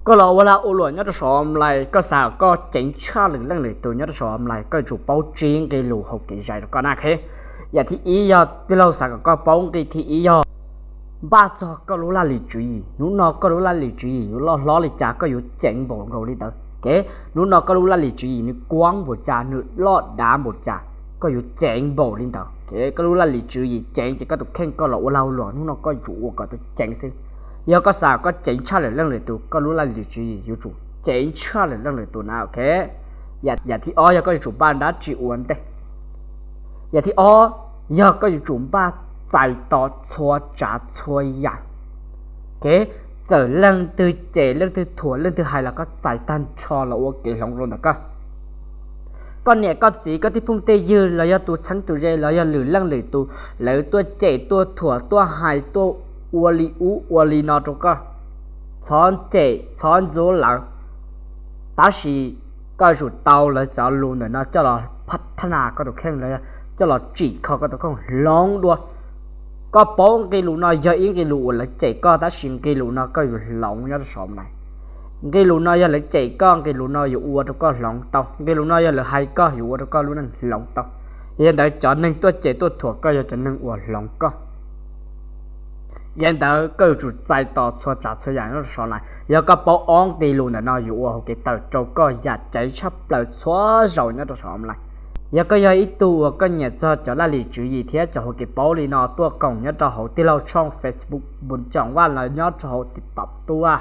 Koj los ua lag ua luam nyob rau saum online, koj xav kom koj ceev tshaj lwm leej lwm tus nyob rau saum online, koj yuav tsum paub tsib nqe lus hauv kev zais rau koj na. Yam thib ib yog tij laug xav kom koj paub nqe thib ib yog npaj txog koj lub laj lim tswv yim. Hnub no koj lub laj lim tswv yim yuav loj hlob li cas koj yuav ceev npaum nkaus li ntawd. Hnub no koj lub laj lim tswv yim nws kuab npaum cas, nws loj dav npaum cas, koj yuav ceev npaum li ntawd. Koj lub laj lim tswv yim ceev ces koj tus kheej koj los ua lag ua luam hnub no koj yuav tsum ua kom tau ceev xwb. Yog koj xav koj ceev tshaj lwm leej lwm tus, koj lub laj lim tswv yim yuav tsum ceev tshaj lwm leej lwm tus na. Yam thib ob yog koj yuav tsum npaj dab tsi ua ntej. Yam thib ob yog koj yuav tsum npaj txais tos txhua tsav txhua yam. Txawm leej twg cem leej twg thuam leej twg hais los koj txais tag nrho los ua kev hloov rau ntawm koj. Koj niam koj txiv koj tej phooj tej ywg los yog tus txheeb tus ze los yog lwm leej lwm tus, lawv tuaj cem tuaj thuam tuaj hais tuaj ua li ub ua li no rau koj, txhob cem txhob ntxub lawv. Tab sis koj yuav tsum tau lawv cov lus ntawm no coj los phab thab nas koj tus kheej los yog coj los tsim kho koj tus kheej hloov dua. Koj paub nqe lus no yog ib nqe lus uas lawv cem koj, tab sis nqe lus no koj yuav hloov nyob rau saum no. Nqe lus no yog lawv cem koj, nqe lus no yuav ua rau koj hloov tau. Nqe lus no yog lawv hais koj yuav ua rau koj lub neej hloov tau. Yog li ntawd cov neeg tuaj cem tuaj thuam koj yog cov neeg uas hloov koj. Yog li ntawd koj yuav tsum txais tos txhua tsav txhua yam nyob rau saum no. Yog koj paub ob nqe lus ntawm no yuav ua hauv kev tawm rau koj yam ceev tshaj plaws txhua zaus nyob rau saum no. Yog koj yog ib tug uas koj nyiam txog cov laj lim tswv yim thiab cov hauv kev paub li no tuaj koom nyob rau hauv tij laug tshooj Facebook Npus Coom Vaj los nyob rau hauv TikTok tuaj.